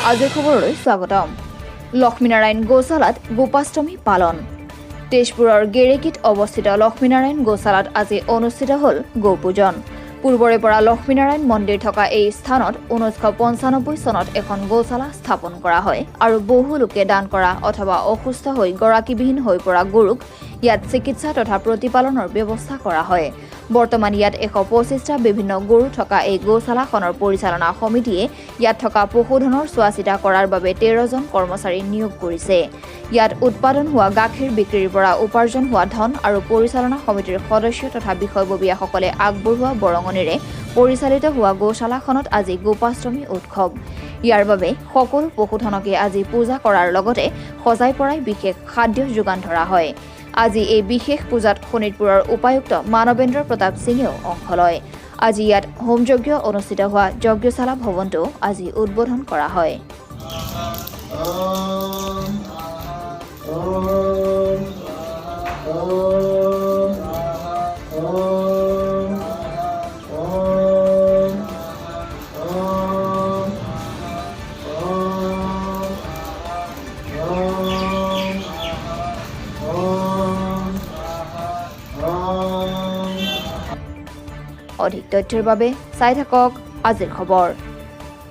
আজিৰ খবৰলৈ স্বাগতম। লক্ষ্মীনাৰায়ণ গোশালাত গোপাষ্টমী পালন। তেজপুৰৰ গেৰেকীত অৱস্থিত লক্ষ্মীনাৰায়ণ গোশালাত আজি অনুষ্ঠিত হ'ল গৌপূজন। পূৰ্বৰে পৰা লক্ষ্মীনাৰায়ণ মন্দিৰ থকা এই স্থানত 1995 চনত এখন গোশালা স্থাপন কৰা হয় আৰু বহু লোকে দান কৰা অথবা অসুস্থ হৈ গৰাকীবিহীন হৈ পৰা গৰুক ইয়াত চিকিৎসা তথা প্ৰতিপালনৰ ব্যৱস্থা কৰা হয়। বৰ্তমান ইয়াত 125টা বিভিন্ন গৰু থকা এই গোশালাখনৰ পৰিচালনা সমিতিয়ে ইয়াত থকা পশুধনৰ চোৱাচিতা কৰাৰ বাবে 13জন কৰ্মচাৰী নিয়োগ কৰিছে। ইয়াত উৎপাদন হোৱা গাখীৰ বিক্ৰীৰ পৰা উপাৰ্জন হোৱা ধন আৰু পৰিচালনা সমিতিৰ সদস্য তথা বিষয়ববীয়াসকলে আগবঢ়োৱা বৰঙণিৰে পৰিচালিত হোৱা গোশালাখনত আজি গোপাষ্টমী উৎসৱ। ইয়াৰ বাবে সকলো পশুধনকে আজি পূজা কৰাৰ লগতে সজাই পৰাই বিশেষ খাদ্য যোগান ধৰা হয়। আজি এই বিশেষ পূজাত শোণিতপুৰৰ উপায়ুক্ত মানৱেন্দ্ৰ প্ৰতাপ সিঙেও অংশ লয়। আজি ইয়াত হোমযজ্ঞ অনুষ্ঠিত হোৱা যজ্ঞশালা ভৱনটো আজি উদ্বোধন কৰা হয়। অধিক তথ্যৰ বাবে চাই থাকক আজিৰ খবৰ।